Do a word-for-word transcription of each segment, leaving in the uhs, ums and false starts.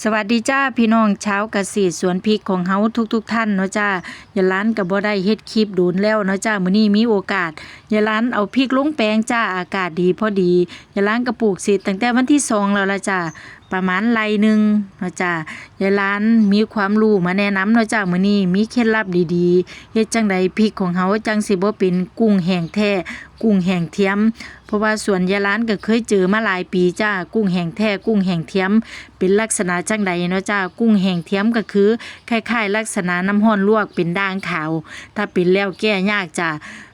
สวัสดีจ้าพี่น้องชาวเกษตรสวนพริกของเฮาทุกๆท่านเนาะจ้า ยายหลานก็บ่ได้เฮ็ดคลิปโดนแล้วเนาะจ้า มื้อนี้มีโอกาส ยายหลานเอาพริกลงแปลงจ้า อากาศดีพอดี ยายหลานก็ปลูกเสร็จตั้งแต่วันที่สองแล้วล่ะจ้า ประมาณไร่หนึ่งเนาะจ้า ยายหลานมีความรู้มาแนะนำเนาะจ้า มื้อนี้มีเคล็ดลับดีๆ เฮ็ดจั่งใดพริกของเฮาจั่งสิบ่เป็นกุ้งแห้งแท้ กุ้งแห้งเทียม เพราะว่าสวนยายหลานก็เคยเจอมาหลายปีจ้า กุ้งแห้งแท้ กุ้งแห้งเทียม เป็นลักษณะจั่งใดเนาะจ้า กุ้งแห้งเทียมก็คือคล้ายๆลักษณะน้ำร้อนลวกเป็นด่างขาว ถ้าเป็นแล้วแก้ยากจ้า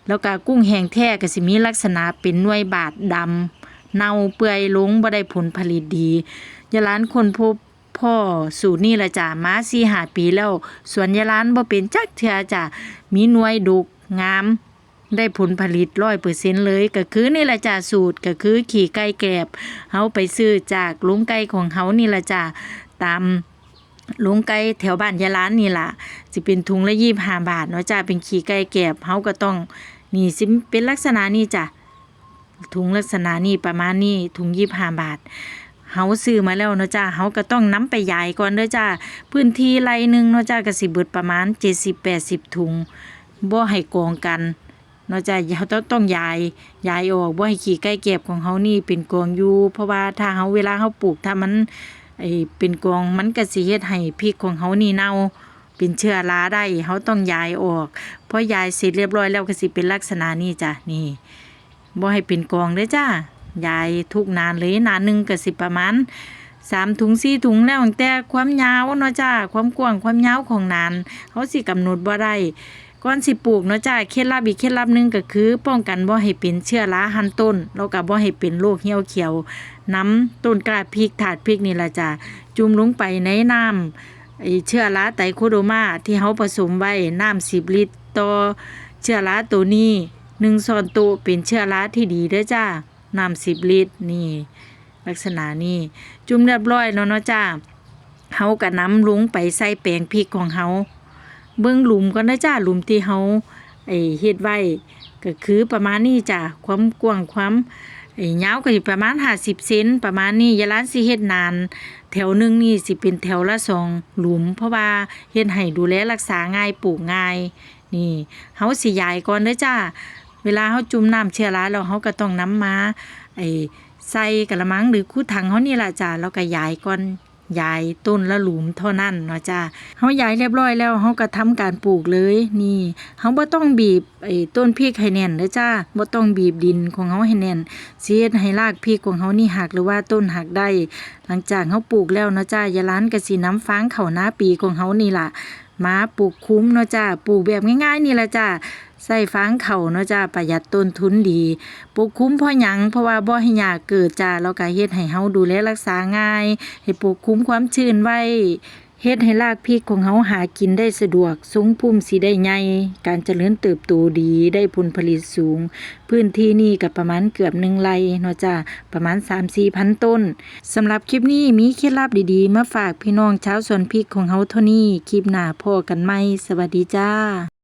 แล้วก็กุ้งแห้งแท้ก็สิมีลักษณะเป็นหน่วยบาดดำ เน่าเปื่อยลง บ่ได้ผลผลิตดี ยายหลานค้นพบพ้อสูตรนี้ล่ะจ้า มาสี่ห้าปีแล้ว สวนยายหลานบ่เป็นจักเทื่อจ้า มีหน่วยดกงาม ได้ผลผลิตร้อยเปอร์เซ็นต์เลย ก็คือนี่ล่ะจ้า สูตรก็คือขี้ไก่แกลบ เฮาไปซื้อจากโรงไก่ของเฮานี่ล่ะจ้า ตามโรงไก่แถวบ้านยายหลานนี่ล่ะ สิเป็นถุงละยี่สิบห้าบาทเนาะจ้า เป็นขี้ไก่แกลบ เฮาก็ต้อง นี่สิเป็นลักษณะนี้จ้า ถุงลักษณะนี้ประมาณนี้ ถุงยี่สิบห้าบาท เฮาซื้อมาแล้วเนาะจ้า เฮาก็ต้องนำไปหยายก่อนเด้อจ้า พื้นที่ไร่หนึ่งเนาะจ้า ก็สิเบิดประมาณเจ็ดสิบแปดสิบถุง บ่ให้กองกันเนาะจ้า เฮาต้อง ต้องหยาย หยายออก บ่ให้ขี้ไก่แกลบของเฮานี่เป็นกองอยู่ เพราะว่าถ้าเฮา เวลาเฮาปลูก ถ้ามัน ไอ้ เป็นกอง มันก็สิเฮ็ดให้พริกของเฮานี่เน่า เป็นเชื้อราได้ เฮาต้องหยายออก พอหยายเสร็จเรียบร้อยแล้วก็สิเป็นลักษณะนี้จ้า นี่ บ่ให้เป็นกองเด้อจ้า หยายทุกหนานเลย หนานหนึ่งก็สิประมาณสามถุงสี่ถุง แล้วแต่ความยาวเนาะจ้า ความกว้างความยาวของหนาน เฮาสิกำหนดบ่ได้ ก่อนสิปลูกเนาะจ้า เคล็ดลับอีกเคล็ดลับหนึ่งก็คือป้องกันบ่ให้เป็นเชื้อราหันต้น แล้วก็บ่ให้เป็นโรคเหี่ยวเขียวนำต้นกล้าพริก ถาดพริกนี่ล่ะจ้า จุ่มลงไปในน้ำ ไอ้เชื้อราไตรโคโดมาที่เฮาผสมไว้ น้ำสิบลิตร ต่อเชื้อราตัวนี้ หนึ่งช้อนโต๊ะ เป็นเชื้อราที่ดีเด้อจ้า น้ำสิบลิตร นี่ ลักษณะนี้ จุ่มเรียบร้อยแล้วเนาะจ้า เฮาก็นำลงไปใส่แปลงพริกของเฮา เบิ่งหลุมก่อนเด้อจ้า หลุมที่เฮา ไอ้ เฮ็ดไว้ ก็คือประมาณนี้จ้า ความกว้าง ความ ไอ้ ยาวก็สิประมาณห้าสิบเซน ประมาณนี้ ยายหลานสิเฮ็ดหนาน แถวหนึ่งนี่สิเป็นแถวละสองหลุม เพราะว่าเฮ็ดให้ดูแลรักษาง่าย ปลูกง่าย นี่ เฮาสิหยายก่อนเด้อจ้า เวลาเฮาจุ่มน้ำเชื้อราแล้ว เฮาก็ต้องนำมา ไอ้ ใส่กะละมังหรือคูถังเฮานี่ล่ะจ้า แล้วก็หยายก่อน หยายต้นละหลุมเท่านั้นเนาะจ้า เฮาหยายเรียบร้อยแล้ว เฮาก็ทำการปลูกเลย นี่ เฮาบ่ต้องบีบไอ้ต้นพริกให้แน่นเด้อจ้า บ่ต้องบีบดินของเฮาให้แน่น สิเฮ็ดให้รากพริกของเฮานี่หักหรือว่าต้นหักได้ หลังจากเฮาปลูกแล้วเนาะจ้า ยายหลานก็สินำฟางข้าวนาปีของเฮานี่ล่ะ มาปกคลุมเนาะจ้า ปลูกแบบง่ายๆนี่ล่ะจ้า ใส่ฟางข้าวเนาะจ้า ประหยัดต้นทุนดี ปกคลุมเพราะหยัง เพราะว่าบ่ให้หญ้าเกิดจ้า แล้วก็เฮ็ดให้เฮาดูแลรักษาง่าย ให้ปกคลุมความชื้นไว้ เฮ็ดให้รากพริกของเฮาหากินได้สะดวก ทรงพุ่มสิได้ใหญ่ การเจริญเติบโตดี ได้ผลผลิตสูง พื้นที่นี่ก็ประมาณเกือบหนึ่งไร่เนาะจ้า ประมาณสามสี่พันต้น สำหรับคลิปนี้มีเคล็ดลับดีๆ มาฝากพี่น้องชาวสวนพริกของเฮาเท่านี้ คลิปหน้าพ้อกันใหม่ สวัสดีจ้า